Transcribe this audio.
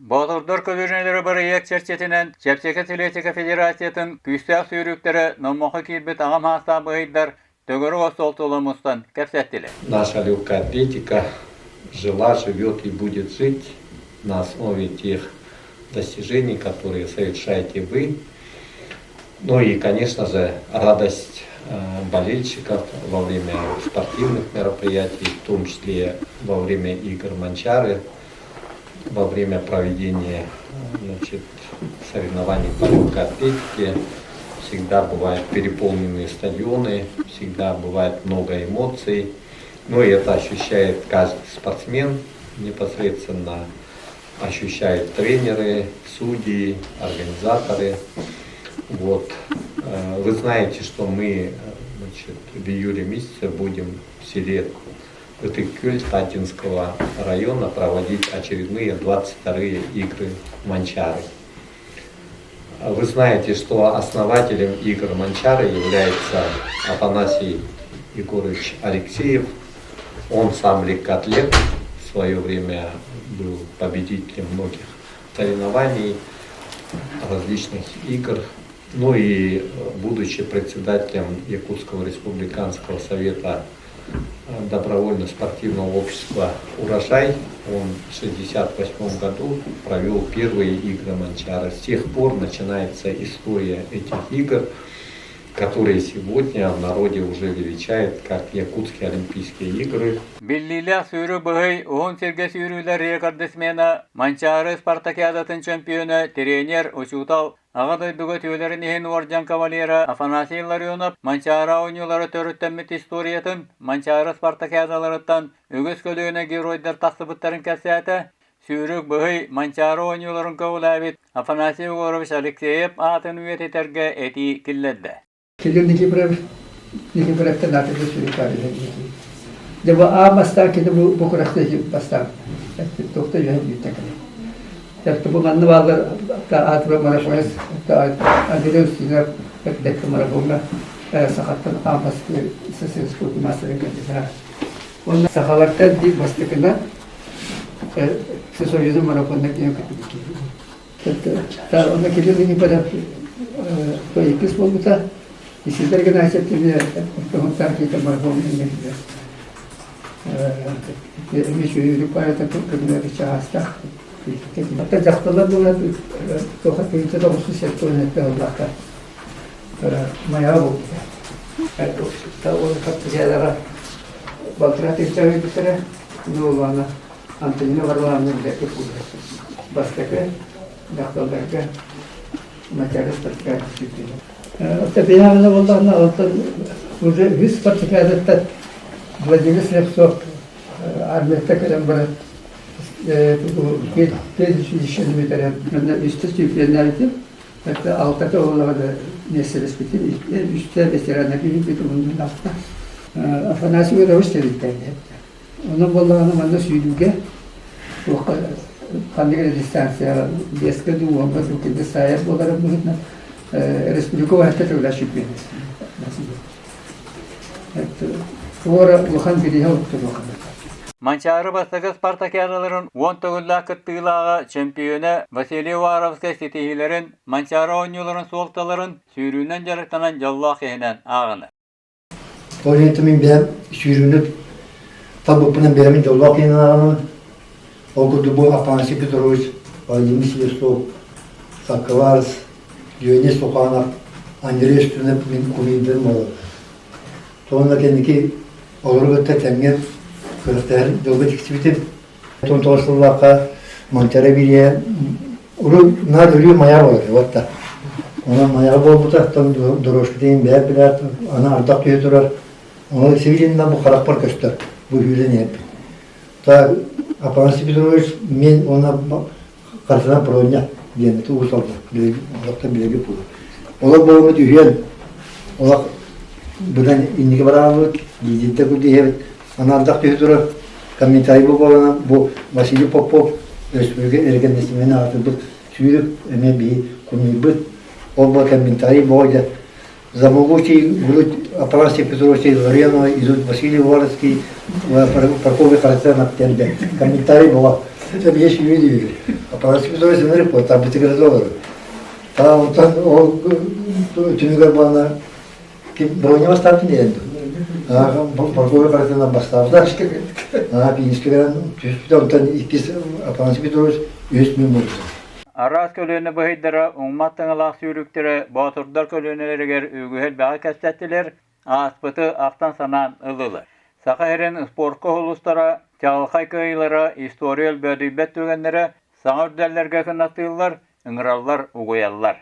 Боотурдар көлүөнэлэрэ бырайыак чэрчитинэн Чэпчэки атлетика федерациятын күүстээх сүүрүүктэрэ номоххо киирбит аҕам саастаах быһыйдар төгүрүк остуол тула мустан кэпсэттилэр. Наша легкая атлетика жила, живет и будет жить на основе тех достижений, которые совершаете вы. Ну и, конечно же, радость болельщиков во время спортивных мероприятий, в том числе во время игр Манчары, во время проведения, значит, соревнований по легкой атлетике. Всегда бывают переполненные стадионы, всегда бывает много эмоций. Ну и это ощущает каждый спортсмен непосредственно, ощущают тренеры, судьи, организаторы. Вот. Вы знаете, что мы, значит, в июле месяце будем в селе Ытык-Күөл Таттинского района проводить очередные 22-е игры Манчары. Вы знаете, что основателем игр Манчары является Афанасий Егорович Алексеев. Он сам легкоатлет, в свое время был победителем многих соревнований, различных игр. Ну и будучи председателем Якутского республиканского совета добровольно-спортивного общества «Урожай», он в 1968 году провел первые игры Манчары. С тех пор начинается история этих игр, которые сегодня в народе уже величают как Якутские Олимпийские игры. Биллиилээх сүүрүү быһый уһун сиргэ сүүрүүлэр рекордсмена, Манчаары спартакиадатын чемпиона, тренер, учуутал, Аҕа дойдуга үтүөлэрин иһин уордьан кавалера Афанасий Илларионов Манчаары оонньуулара төрүттэммит историятын, Манчаары спартакиадаларыттан үгүс көлүөнэ геройдар тахсыбыттарын кэпсээтэ. Сүүрүк быһый Манчаары оонньууларын көҕүлээбит Афанасий Егорович Алексеев аатын үйэтитэргэ этии киллэрдэ. Кирилл Никифоров Никифоровтан аатырбыт сүрүккэ Дьэ бу аан бастаан кини бу бу күрэхтэһии бастаан туохта үөһэн бүттэ кини. Дьэ бу манна бааллар аатырар марафонец Андрей Устинов бэккэ марафоҥҥа сахаттан аан бастакы СССР маастарын кандидат. Уонна сахалартан биир бастакынан Всесоюзный марафонна киһи кыттыбыт киһи. Онно Кирилл Никифоров иккис буолбута. Исидор Геннадьевич эмиэ ортоһуттаах киһитэ марафон иҥэрдэ. Эмиэ сүүрүк баайата көмөлөөх чаастаах. Оттон дьахталлар буолан туоха тыһыынча тоҕус сүүс сэттэ ыллахха майаҕа буолбута. Ол хаттыһыалара балтараа тыһыынча өлбүттэрэ. Ну, Антонина Варламовна билэргэ буолар. Бастакы дьахталларга Мачары спартакиада сүүрдүлэр. Оттон буоллаҕына, оттон уже үһүс спартакиадаттан Владимир Слепцов армияттан кэлэн баран педучилищены бүтэрэн, манна үстэ чемпионнаабытым. Это алтата буоллаҕына миэстэлэспитим, үстэ ветераннар киирбит уһуннун алта. Афанасий Егорович тэрилтэллэр. Онон буоллаҕына манна сүүрүүгэ туохха ханнык эрэ дистанцияҕа биэскэ дуу, уонга дуу кирдик саайар буоларын быһыытынан республика уһатта төгүлэ чемпион. Туора улахан бирииһэ олохтонуохха. Манчаары бастакы спартакиадаларын 10 төгүллээх кыттыылааҕа чемпиона Василий Уваровскай ситиһиилэрин, Манчаары оонньууларын суолталарын сүүрүүнэн дьарыктанан дьоллоох иһинэн ааҕынар. Ол иһин мин бэйэм сүүрүүнү талбыппынан бэйэбин дьоллоох киһинэн ааҕынабын. Ол курдук бу Афанасий Петрович, Владимир Слепцов, Саккаларс, Леонид Суханов, Андрей Штунов мин кумирдарым буолаллар. Сонно кэнники олору кытта тэҥҥэ күрэхтэһэр дьолго тиксибитим. 19 сыллаахха Монтера бириэ урут наар өрүү майа буолар вот Онон майаҕа буолбута, оттон дорожка диэн бэйэр билээт, аны ардах түһэ турар. Ону сибилинна бу харахпар көстөр, бу сүүрэн иһэрбин. Та Афанасий Петрович мен уонна Харсынан Проня диэн уус алда, олохтон билэги буолар. Олох буолбут үһүөн, олох быдан инники бараабыт, лидердэ курдук Аны ардах түһэ турар комментарий буолана бу Василий Попов республика эргэннэсимэн аатырбыт сүүрүк эмиэ биһи кумирбыт. Ол бу комментарий боҕо За могучий грудь Афанасия Петровича Илларионова идут Василий Уваровский, Прокопий Харитонов диэн комментарий була. Это вещь видели. А по Петрович ынырык там бытыгырда олорор. Та онтон ол түмүгэр буолна броня бастаабытын диэн. Парковый харатынан бастаабыта. Пинискэ кэлэн түспүтэ, онтон иккис Афанасий Петрович үһүс мин буолбута. Араас көлүөнэ быһыйдара уҥмат тыҥалаах сүүрүктэрэ боотурдар көлүөнэлэригэр үгүһү элбэҕи кэпсэттилэр, ааспыты ахтан-санаан ыллылар. Саха сирин спортка уһулустара, чаҕылхай кыайыылара, история өлбөөдүйбэт түгэннэрэ саҥа үрдэллэргэ кынаттыыллар, ыҥыраллар, угуйаллар.